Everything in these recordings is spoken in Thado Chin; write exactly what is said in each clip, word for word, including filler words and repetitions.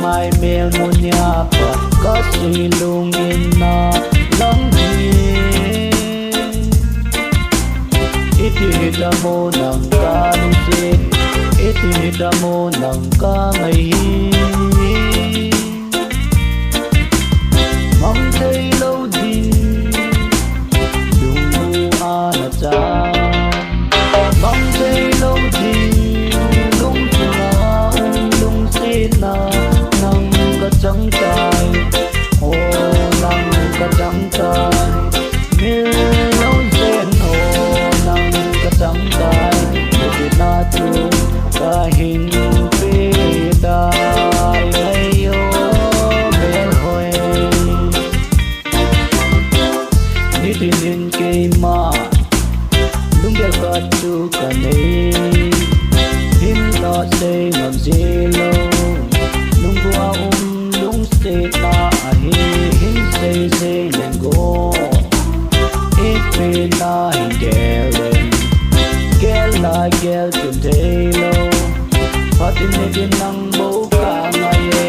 Mai mel munia pa ka si lungin na lang hi. Iti hita mo nang ka lungsi, iti hita mo nang ka ngai hi. Mang thei lo ding, lungbu ana cha. Mang thei lo ding, lungsunga um lungsetna, nang ka chang tai, o nang ka chang tai. Mil lo zen o nang ka chang tai, lungsetna chu ka hin pe tai, ai o mel hoi. Nitinin keima lunggel khat chu ka nei, hin la sei ngam ji lo. Lungbu a um lungsetna ahi, hin sei sei leng go. Ipi na hin gel leng, gel la gel chun thei lo. Phatin nitin nang bou ka ngai e.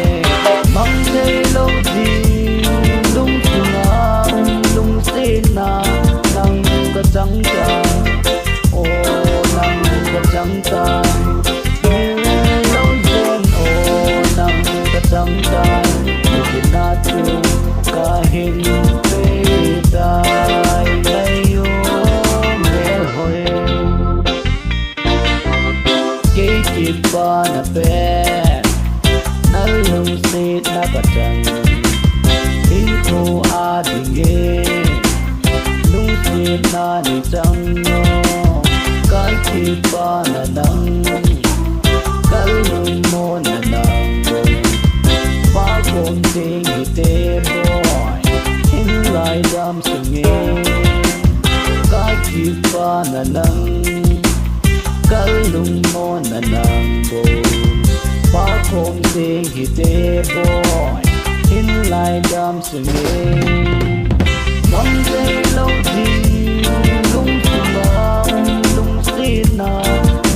Mang thei lo ding, lungsunga um lungsetna, nang ka chang tai, o nang ka chang tai. Mil lo zen o nang ka chang tai, lungsetna chu ka hin pe tai, ai o mel hoi. Kei kipana pen, na lungsetna ka chang, hinkho a ding e, lungsetna nei chang o. Ka kipana nang, ka lungmonna nang, pa kom ding hite boi, hin lai dam sunge. Ka kipana nang, ka lungmonna nang bou, pa kom ding hite boi, hin lai dam sunge. Mang thei lo ding, lungsunga um lungsetna,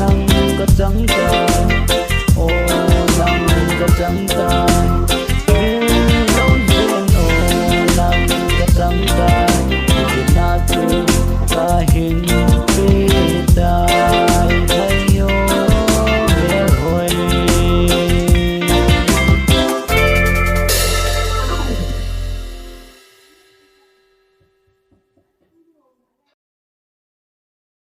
nang ka chang tai, o nang ka chang tai.